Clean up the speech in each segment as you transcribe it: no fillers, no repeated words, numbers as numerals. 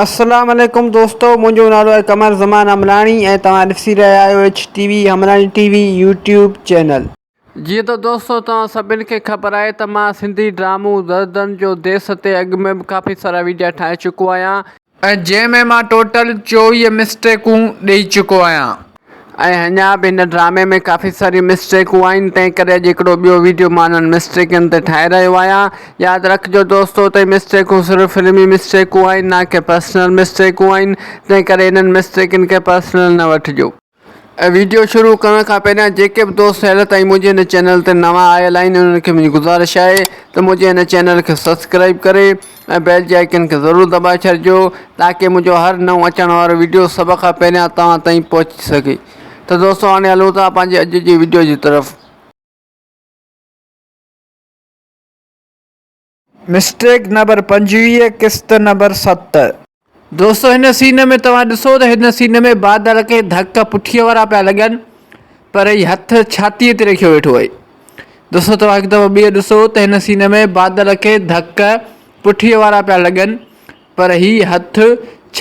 السلام عليڪم دوستو منهنجو نالو آهي قمر زمان عمراڻي ۽ توهان ڏسي رهيا آهيو H T V Umrani T V YouTube channel. جيئن ته دوستو توهان سڀن کي خبر آهي ته مان سنڌي ڊرامو دردن جو ديس تي اڳ ۾ به ڪافي سارا ويڊيا ٺاهي چڪو آهيان. ۽ جنهن ۾ مان ٽوٽل 24 مسٽيڪون ڏئي چڪو آهيان. ۽ اڃا به هن ڊرامي ۾ ڪافي ساريون مسٽيڪون آهن تنهن ڪري اڄ هڪڙو ٻيو ويڊيو مان انهن مسٽيڪن تي ٺاهي رهيو آهيان. ياد رکجو دوستو ته هي مسٽيڪون صرف فلمي مسٽيڪون آهن نه ڪي پرسنل مسٽيڪون آهن تنهن ڪري انهن مسٽيڪن کي پرسنل نه وٺجو. ۽ ويڊيو شروع ڪرڻ کان پهريان جيڪي به دوست هيل تائين منهنجي هن چينل تي نوان آيل آهن انهن کي منهنجي گذارش آهي ته منهنجي هن چينل کي سبسڪرائب ڪري ۽ بيل جي آئيڪن کي ضرور دٻائي ڇڏجو تاڪه منهنجو هر نئون اچڻ وارو وڊيو سڀ کان پهريان توهان تائين پهچي سگهي ته دوستو هاڻي هلون ٿا پنهنجي اڄ جي وڊيو جي طرف. مسٽيڪ نمبر 25 قسط نمبر 7. دوستو هن سين ۾ توهان ڏسو ته هن سين ۾ بادل کي ڌڪ پٺيء وارا پيا لڳن پر هي هٿ ڇاتيء تي رکيو ويٺو آهي. دوستو توهان هڪ دفعو ٻيهر ڏسو ته هن سين ۾ بادل کي ڌڪ پٺيء وارا پيا لڳن پر هي هٿ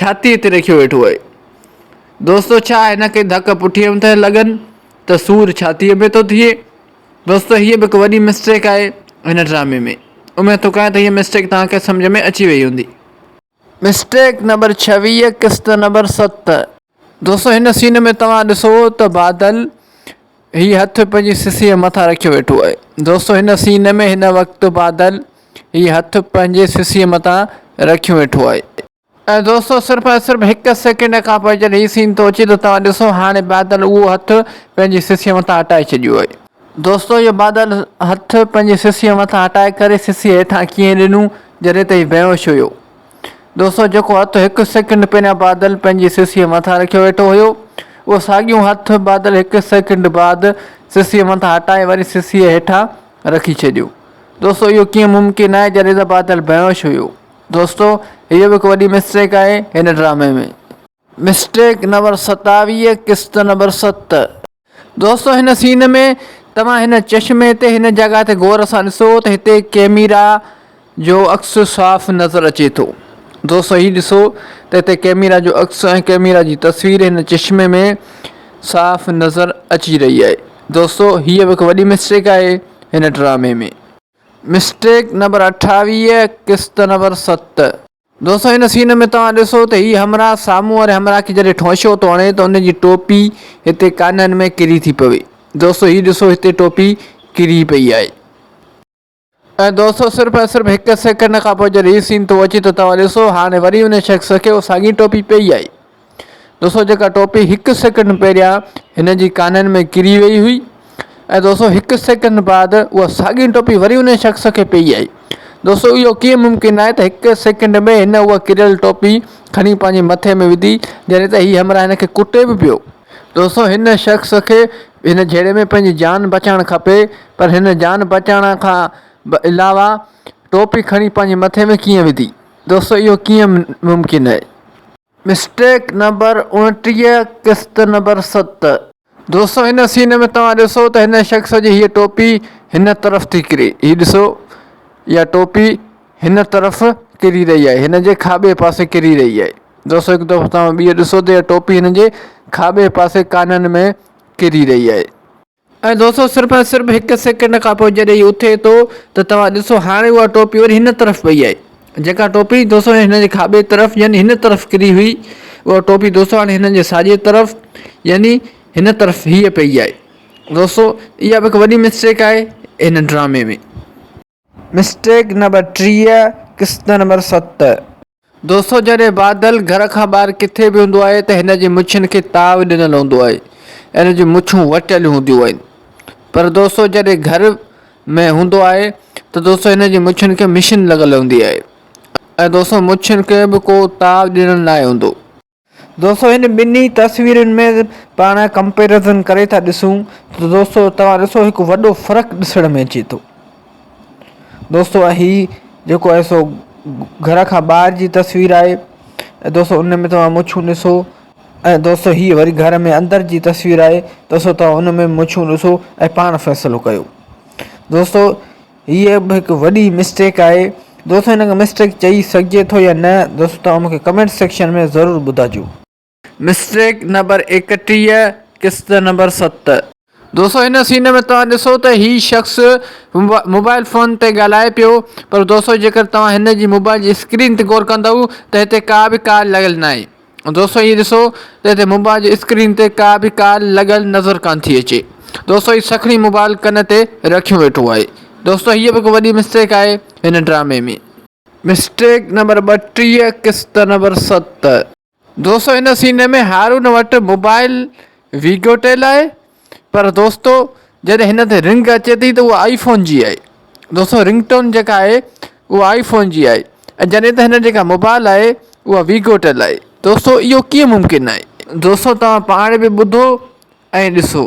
ڇاتيء تي رکيو ويٺو آهي. دوستو ڇا هن کي ڌڪ پٺيء ۾ ٿا لڳن ته سور ڇاتيء ۾ ٿو ٿئي. دوستو هيء به هڪ وڏي مسٽيڪ آهي هن ڊرامي ۾. اميد ٿو ڪيان ته هيء مسٽيڪ توهان کي سمجهه ۾ اچي وئي هوندي. مسٽيڪ نمبر 26 قسط نمبر 7. دوستو هن سين ۾ توهان ڏسو ته بادل هي هٿ پنهنجي سسيء مٿان رکيو ويٺو آهي. دوستو هن سين ۾ هن وقت بادل هي هٿ پنهنجي سسيء مٿان رکيو ويٺو آهي. ۽ دوستو صرف ۽ صرف هڪ سيڪنڊ کان پوء جڏهن هي سين ٿو اچي ته توهان ڏسو هاڻي بادل اهو هٿ پنهنجي سسيء مٿان هٽائي ڇڏيو آهي. دوستو اهو بادل هٿ پنهنجي سسيء مٿان هٽائي ڪري سسيء هيٺان ڪيئن ڏنو جڏهن ته هي بيهوش هيو. دوستو جيڪو هٿ هڪ سيڪنڊ پهريان بادل پنهنجي سسيء مٿان رکيو ويٺو هيو اهو ساڳيون هٿ بادل هڪ سيڪنڊ بعد سسيء مٿان هٽائي وري سسيء هيٺان رکي ڇڏيو. دوستو اهو ڪيئن ممڪن آهي جڏهن ته بادل بيهوش هيو. دوستو هيء به هڪ وڏي مسٽيڪ آهي هن ڊرامي ۾. مسٽيڪ نمبر 27 قسط نمبر 7. دوستو هن سين ۾ توهان هن چشمي تي هن جڳهه تي غور سان ڏسو ته هتي ڪيميرا جو عڪس صاف نظر اچي ٿو. دوستو هي ڏسو ته هتي ڪيميرا جو عڪس ۽ ڪيميرا جي تصوير هن چشمي ۾ صاف نظر اچي رهي آهي. دوستو هيء به هڪ وڏي مسٽيڪ آهي هن ڊرامي ۾. مسٽيڪ نمبر 28 قسط نمبر 7. دوستو هن سين ۾ توهان ڏسو ته هي همراهه سامهون واري همراهه کي جڏهن ٺونشو ٿو هڻي ته ان جي ٽوپي هتي ڪانن ۾ ڪري ٿي پوي. دوستو هي ڏسو هتي ٽوپي ڪري پئي آهي. ۽ دوستو صرف ۽ صرف هڪ سيڪنڊ کان پوء جڏهن هي سين ٿو اچي ته توهان ڏسو هاڻي وري ان شخص کي اهو ساڳي ٽوپي پئي آهي. دوستو جيڪا ٽوپي هڪ سيڪنڊ پهريان هن جي ڪانن ۾ ڪري وئي هئي ۽ دوستو هڪ سيڪنڊ بعد اها ساڳي ٽوپي وري ان شخص کي پئي آئي. دوستو اهو ڪيئن ممڪن آهي ته هڪ سيڪنڊ ۾ هن اها ڪريل ٽوپي کڻي پنهنجي مٿي ۾ وڌي جڏهن ته هي همراهه هن کي ڪٽي به پيو. دوستو هن شخص کي هن جهيڙي ۾ پنهنجي جان بچائڻ کپي پر هن جان بچائڻ کان علاوه ٽوپي کڻي پنهنجي مٿي ۾ ڪيئن وڌي. دوستو اهو ڪيئن ممڪن آهي. مسٽيڪ نمبر 29 قسط نمبر 7. دوستو هن سين ۾ توهان ڏسو ته هن شخص جي هيء ٽوپي هن طرف ٿي ڪري. هي ڏسو اها ٽوپي هن طرف ڪري رهي آهي. هن جي کاٻي پاسي ڪري رهي آهي. دوستو هڪ دفعو توهان ٻيهر ڏسو ته اها ٽوپي هن جي کاٻي پاسي ڪانن ۾ ڪري رهي آهي. ۽ دوستو صرف ۽ صرف هڪ سيڪنڊ کان پوء جڏهن هي اٿي ٿو ته توهان ڏسو هاڻي اها ٽوپي وري هن طرف پئي آهي جيڪا ٽوپي دوستو هن جي کاٻي طرف يعني هن طرف ڪري هئي اها ٽوپي دوستو هاڻي هن جي ساڄي طرف يعني هن طرف هيء پئي آهي دوستو اها به هڪ وڏي مسٽيڪ آهي هن ڊرامي ۾. مسٽيڪ نمبر 30 قسط نمبر 7. دوستو جڏهن بادل گهر کان ٻاهر ڪٿي به هوندو آهي ته هن جي مڇين کي تاء ڏنل هوندو آهي ۽ هن جون مڇون وٽيل هونديون آهن پر دوستو جڏهن گهر ۾ هوندو آهي ته دوستو هن جي مڇين کي مشين لڳل هوندي آهي ۽ دوستو مڇين کي به ڪو تاء ڏنل ناهي هوندو. دوستو هن ٻنهي تصويرن ۾ پاڻ ڪمپيرزن ڪري ٿا ڏسون ته دوستو توهان ڏسو هڪ وڏو فرق ڏسڻ ۾ اچي ٿو دوستو هي جيڪو آهي سو گهر کان ٻاهر جي تصوير آهي ۽ دوستو ان ۾ توهان مڇون ڏسو ۽ دوستو هي وري گهر ۾ اندر جي تصوير آهي دوستو توهان ان ۾ مڇون ڏسو ۽ پاڻ فيصلو ڪيو دوستو هيء به هڪ وڏي مسٽيڪ آهي. دوستو هن کي مسٽيڪ چئي سگهجي ٿو يا نه دوستو توهان مونکي ڪمينٽ سيڪشن ۾ ضرور ٻڌاجو. مسٽيڪ نمبر 31 قسط نمبر 7. دوستو هن سين ۾ توهان ڏسو ته هي شخص موبائل فون تي ڳالهائي پيو پر دوستو جيڪر توهان هن جي موبائل جي اسڪرين تي غور ڪندؤ ته هتي ڪا به ڪال لڳل ناهي دوستو هي ڏسو ته هتي موبائل جي اسڪرين تي ڪا به ڪال لڳل نظر ڪان ٿي اچي دوستو هي سکڻي موبائل ڪن تي رکيو ويٺو آهي دوستو هيء به هڪ وڏي مسٽيڪ آهي هن ڊرامي ۾. مسٽيڪ نمبر 32 قسط نمبر 7. دوستو هن سين ۾ هارون وٽ موبائل ويگو ٽيل آهي پر دوستو جڏهن هن تي رنگ اچي ٿي ته اها آئي فون جي آهي دوستو رنگ ٽون جيڪا آهي اها آئي فون جي آهي ۽ جڏهن ته هن جيڪا موبائل آهي اها ويگو ٽيل آهي دوستو اهو ڪيئن ممڪن آهي دوستو توهان پاڻ به ٻڌو ۽ ڏسو.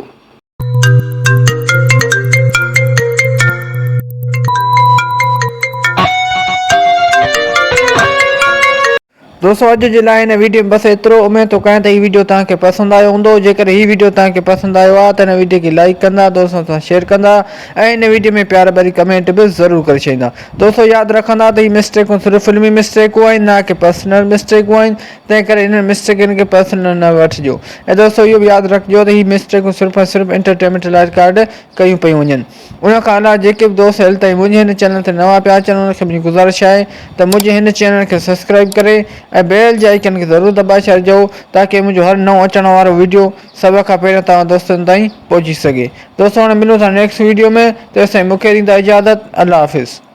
دوستو اڄ جي لاء هن ويڊيو ۾ بس ايترو اميد ٿو ڪيان ته هي ويڊيو توهان کي پسند آيو هوندو جيڪڏهن هي ويڊيو توهان کي پسند آيو آهي ته هن ويڊيو کي لائيڪ ڪندا دوستن سان شيئر ڪندا ۽ هن ويڊيو ۾ پيار ڀري ڪمينٽ به ضرور ڪري ڇڏيندا دوستو ياد رکندا ته هي مسٽيڪون صرف فلمي مسٽيڪون آهن نه ڪي پرسنل مسٽيڪون آهن تنهن ڪري انهن مسٽيڪن کي پرسنل نه وٺجو ۽ دوستو اهو به ياد رکجو ته هي مسٽيڪون صرف ۽ صرف انٽرٽينمينٽ لاء رڪارڊ ڪيون پيون وڃن. ان کان علاوه جيڪي به دوست هيل تائين منهنجي هن چينل تي نوان پيا اچن انهن کي منهنجي گذارش آهي ته منهنجي هن چينل کي سبسڪرائيب ڪري ۽ بيل جي آئيڪن کي ضرور دٻائي ڇڏجو تاڪه منهنجو هر نئون اچڻ وارو ويڊيو سڀ کان پهريان توهان دوستن تائين پهچي سگهي. دوستو هاڻي ملون ٿا نيڪسٽ ويڊيو ۾ تيستائين مونکي ڏيندا اجازت الله حافظ.